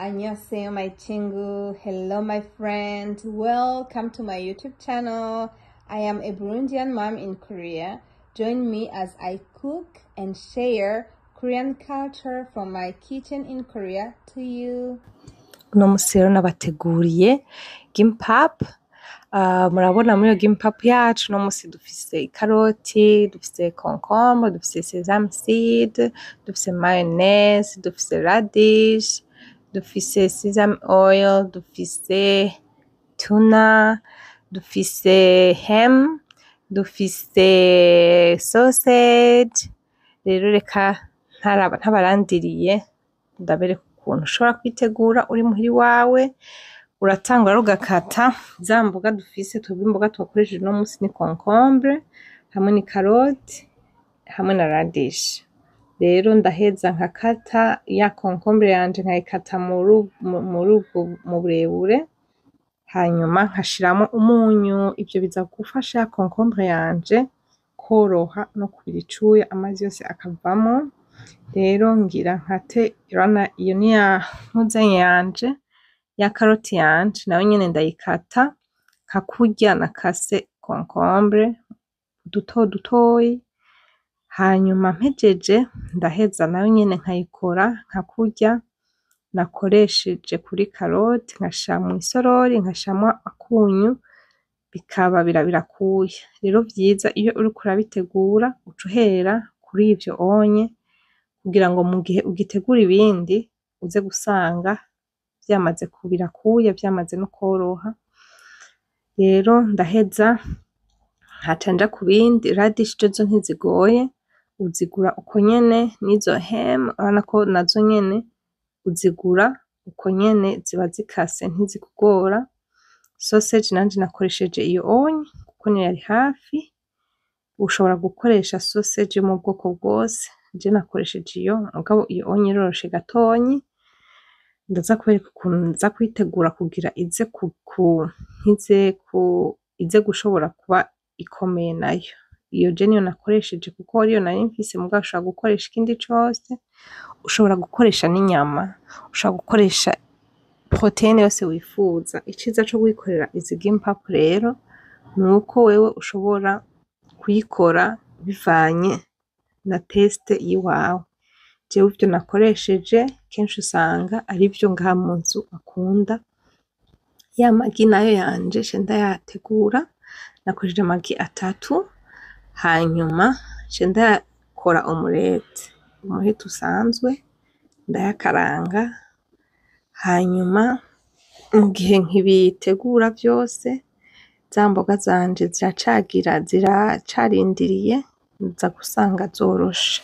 안녕하세요, my 친구. Hello, my friend. Welcome to my YouTube channel. I am a Burundian mom in Korea. Join me as I cook and share Korean culture from my kitchen in Korea to you. Uno musi rero nabateguriye gimbap. Murabona muri iyo gimbap yacu uno musi dufise ikaroti, dufise concombre, dufise sesame seed, dufise mayonnaise, dufise radish, dufise sesame oil, dufise tuna, dufise ham, dufise sausage. Rero reka ntabarandiriye ndabereka ukuntu ushobora kwitegura uri muhira iwawe. Uratangura rero ugakata za mboga dufise. Twebwe imboga twakoresheje uno musi ni concombre hamwe n'ikaroti hamwe na radish. Rero ndaheza nkakata ya concombre yanje, nkayikata muri ubwo mu burebure, hanyuma nkashiramwo umunyu. Ivyo biza gufasha ya concombre yanje kworoha no kubira icuya, amazi yose akavamwo. Rero ngira nkate, urabona iyo ni ya ntuzenye yanje, ya karoti yanje nayo nyene ndayikata nka kurya nakase concombre duto dutoyi. Hanyuma mpejeje ndaheza nayo nyene nkayikora nka kurya nakoresheje kuri karoti, nkashira mw'isorori, nkashiramwo akunyu, bikaba birakuya. Rero vyiza iyo uriko urabitegura uca uhera kuri ivyo onye, kugira ngo mu gihe ugitegura ibindi uze gusanga vyamaze kubira akuya, vyamaze no kworoha. Rero ndaheza nkaca nja ku bindi. Radish zozo ntizigoye, uzigura uko nyene, n'izo ham urabona ko nazo nyene uzigura uko nyene, ziba zikase, ntizikugora. Sausage nanje nakoresheje iyo onye kuko niyo yari hafi. Ushobora gukoresha sausage yo mu bwoko bwose, je nakoresheje iyo, mugabo iyo onye iroroshe gatonyi. Ndaza kubereka ukuntu nza kuyitegura kugira ize ku ntize ku ize gushobora kuba ikomeye nayo. Iyo je niyo nakoresheje kuko ariyo nari mfise, mugabo ushobora gukoresha ikindi cose, ushobora gukoresha n'inyama, ushobora gukoresha protéine yose wifuza. Iciza co kwikorera izi gimbap rero nuko wewe ushobora kuyikora bivanye na taste yiwawe. Jewe ivyo nakoresheje kenshi usanga arivyo ngaha mu nzu bakunda. Ya magi nayo yanje nce ndayategura, nakoresheje amagi 3, hanyuma nce ndayakora omelette, umureti usanzwe, ndayakaranga. Hanyuma mu gihe nkibitegura vyose, za mboga zanje ziracagira, ziracarindiriye, nza gusanga zoroshe.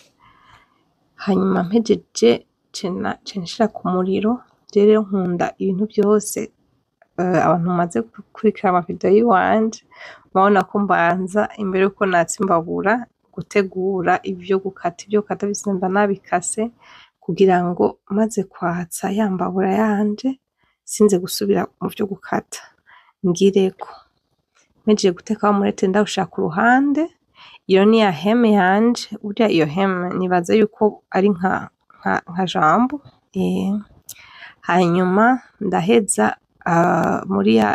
Hanyuma mpejeje nce nshira ku muriro. Je rero nkunda ibintu vyose, abantu mumaze gukurikira ama video yiwanje murabona ko mbanza, imbere yuko natsa imbabura, gutegura ivyo gukata. Ivyo gukata vyose mba nabikase kugira ngo maze kwatsa ya mbabura yanje sinze gusubira mu vyo gukata, ngireko. Mpejeje guteka wa murete, ndawushira ku ruhande. Iyo ni ya ham yanje. Burya iyo ham nibaza yuko ari nka jambon. Hanyuma ndaheza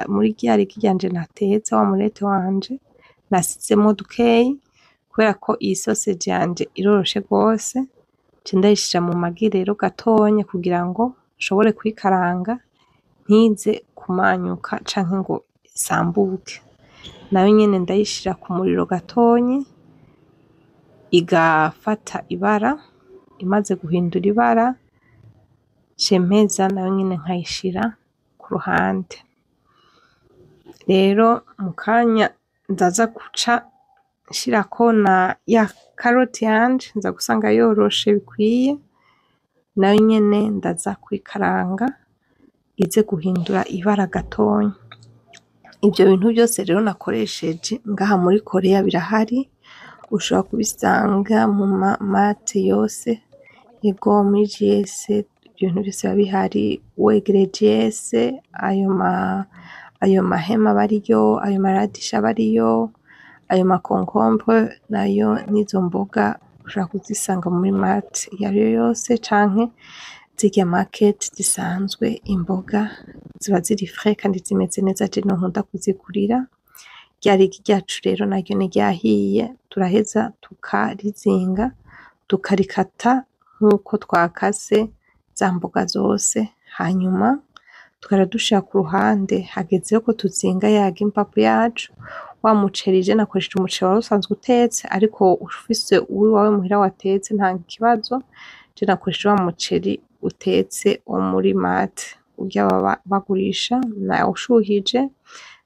muri rya rigi ryanje natetse, wa murete wanje nasizemwo dukeyi, kubera ko iyi sausage yanje iroroshe gose, nce ndayishira mu magi rero gatonya kugira ngo nshobore kuyikaranga ntize kumanyuka canke ngo isambuke. Nayo nyene ndayishira ku muriro gatonyi, igafata ibara. Imaze guhindura ibara, nce mpeza nayo nyene nkayishira ku ruhande. Rero mu kanya ndaza guca nshirako na ya karoti yanje, nza gusanga yoroshe bikwiye, nayo nyene ndaza kuyikaranga ize guhindura ibara gatonya. Ivyo bintu vyose rero nakoresheje ngaha muri Korea birahari, ushobora kubisanga mu ma mart yose, ego, muri GS ivyo bintu vyose biba bihari. Wegereye GS, ayo ma ham aba ariyo, ayo ma radish aba ariyo, ayo ma concombre nayo n'izo mboga ushobora kuzisanga muri mart iyo ariyo yose canke Zirya market zisanzwe imboga ziba ziri frais kandi zimeze neza, je niho nkunda kuzigurira. Rya rigi ryacu rero naryo ntiryahiye, turaheza tukarizinga tukarikata nkuko twakase za mboga zose, hanyuma tugaca dushira ku ruhande. Hageze ko tuzinga ya gimbap yacu, wa muceri, je nakoresheje umuceri wari usanzwe utetse, ariko ufise uwiwawe muhira watetse nta kibazo. Je nakoresheje wa muceri utetse wo muri mart, urya baba bagurisha, nawushuhije,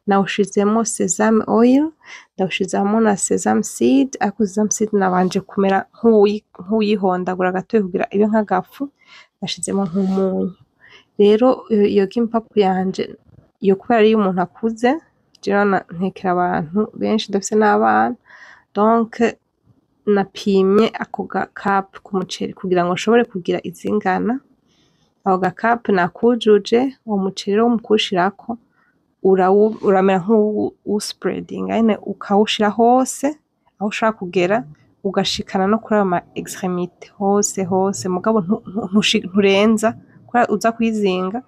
nawushizemwo sesame oil, ndawushizemwo na sesame seed, ariko sesame seed nabanje kumera nk'uwuyihondagura gatoyi kugira ibe nk'agafu, nashizemwo nk'umunyu. Rero iyo gimbap yanje iyo kubera ari iy'umuntu akuze, jewe ntekera abantu benshi, ndafise n'abana, donc napimye ako ga cup k'umuceri kugira ngo nshobore kugira izingana. Ako ga cup nakujuje. Uwo muceri rero mu kuwushirako uramera nk'uwuspreadinga nyene, ukawushira hose aho ushaka kugera, ugashikana no kuri ayo ma extrémités hose hose, mugabo nturenza kubera uza kuyizinga.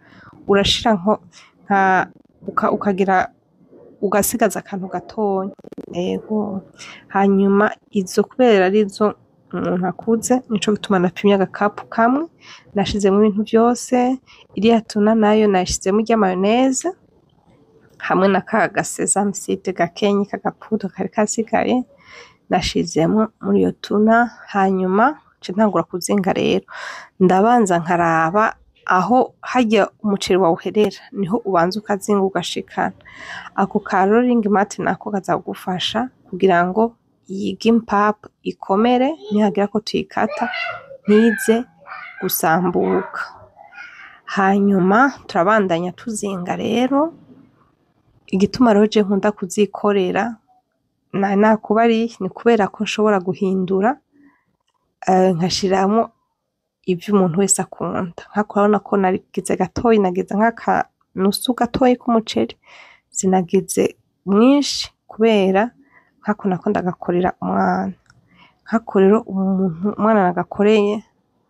Urashira nko nka ukagira ugasigaza akantu gatonya. Ego, hanyuma izo kubera arizo umuntu akuze, nico gituma napimye agakapu kamwe, nashizemwo ibintu vyose. Iriya tuna nayo nayishizemwo irya mayonnaise hamwe na ka ga sesame seed gakenyi k'agapoudre kari kasigaye, nashizemwo muri iyo tuna. Hanyuma nca ntangura kuzinga. Rero ndabanza nkaraba aho harya umuceri wawe uherera, niho ubanza ukazinga ugashikana. Ako ka rolling mat nako kaza kugufasha kugira ngo iyi gimbap ikomere, nihagera ko tuyikata ntize gusambuka. Hanyuma turabandanya tuzinga. Rero igituma rero je nkunda kuzikorera nakubariye, ni kubera ko nshobora guhindura, nkashiramwo ivyo umuntu wese akunda. Nkako urabona ko nagize gatoyi, nagize nk'akanusu gatoyi k'umuceri, sinagize mwinshi kubera nkako nako ndagakorera umwana. Nkako rero umuntu umwana nagakoreye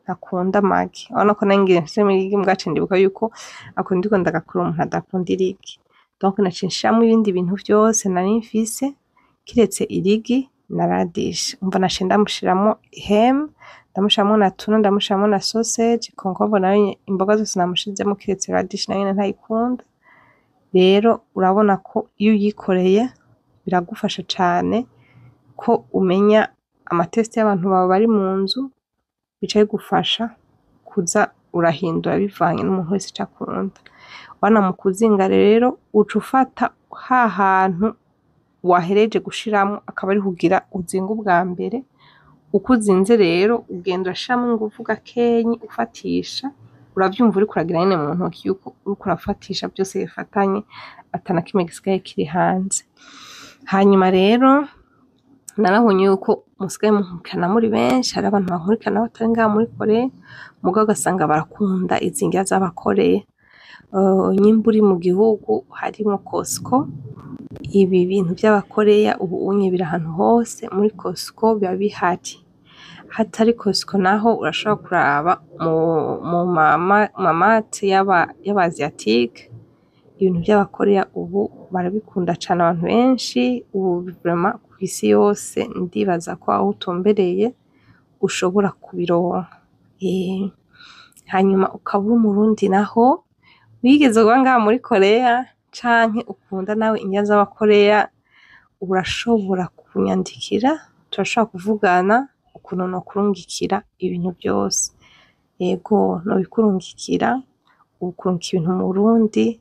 ntakunda amagi, urabona ko nari ngiye nshiremo irigi, muga naciye ndibuka yuko ako ndiko ndagakorera umuntu adakunda irigi, donc naciye nshiramwo ibindi bintu vyose nari mfise kiretse irigi na radish. Umva, naciye ndamushiramwo ham, ndamushiramwo na tuna, ndamushiramwo na sausage, concombre nayo, imboga zose namushizemwo kiretse radish, nayo nyene ntayikunda. Rero urabona ko iyo uyikoreye biragufasha cane ko umenya amatestes y'abantu bawe bari mu nzu, bica bigufasha kuza urahindura bivanye n'umuntu wese ico akunda. Urabona, mu kuzinga rero uca ufata hahantu wahereje gushiramwo, akaba ariho ugira uzinge ubwa mbere. Uko uzinze rero ugenda urashiramwo inguvu gakenyi, ufatisha, uravyumva uriko uragira nyene mu ntoki yuko uriko urafatisha vyose bifatanye, ata na kimwe gisigaye kiri hanze. Hanyuma rero narabonye yuko musigaye munkurikirana muri benshi, hariho abantu bankurikirana batari ngaha muri Korea, mugabo ugasanga barakunda izi ndya z'abakoreya. Nyimba uri mu gihugu harimwo Costco, ibi bintu vy'abakoreya ubu unye biri ahantu hose, muri Costco biba bihari. Hatari Costco naho urashobora kuraba mu ma mart y'aba asiatique. Ibintu vy'abakoreya ubu barabikunda cane abantu benshi, ubu vraiment kw'isi yose ndibaza ko aho utumbereye ushobora kubironka. Hanyuma ukaba uri umurundi naho wigeze kuba ngaha muri Korea canke ukunda nawe indya z'abakoreya, urashobora kunyandikira, turashobora kuvugana ukuntu nokurungikira ibintu vyose. Yego, nobikurungikira. Ubu kurungika ibintu mu Burundi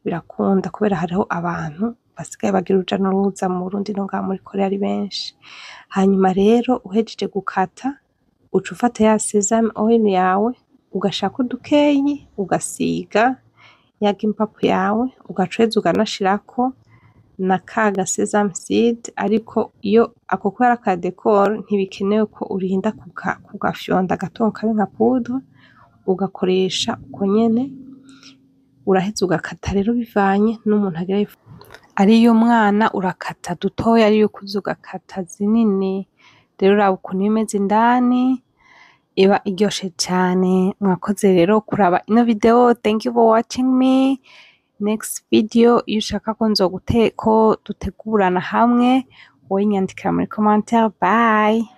birakunda kubera hariho abantu basigaye bagira uruja n'uruza mu Burundi no ngaha muri Korea ari benshi. Hanyuma rero uhejeje gukata, uca ufata ya sesame oil yawe, ugashirako udukeyi, ugasiga ya gimbap yawe, ugaca uheza ukanashirako na ka ga sesame seed. Ariko iyo ako kubera aka décor, ntibikenewe ko urinda kugafyonda gato ngo kabe nka poudre, ugakoresha uko nyene. Uraheza ugakata rero bivanye n'umuntu agira, ariyo mwana urakata dutoya, ariyo ukuze ugakata zinini. Rero uraba ukuntu iba imeze indani. Iba iryoshe cane. Mwakoze rero kuraba ino video. Thank you for watching me. Next video, iyo ushaka ko nzogute ko dutegurana hamwe, wowe nyandikira muri commentaire. Bye.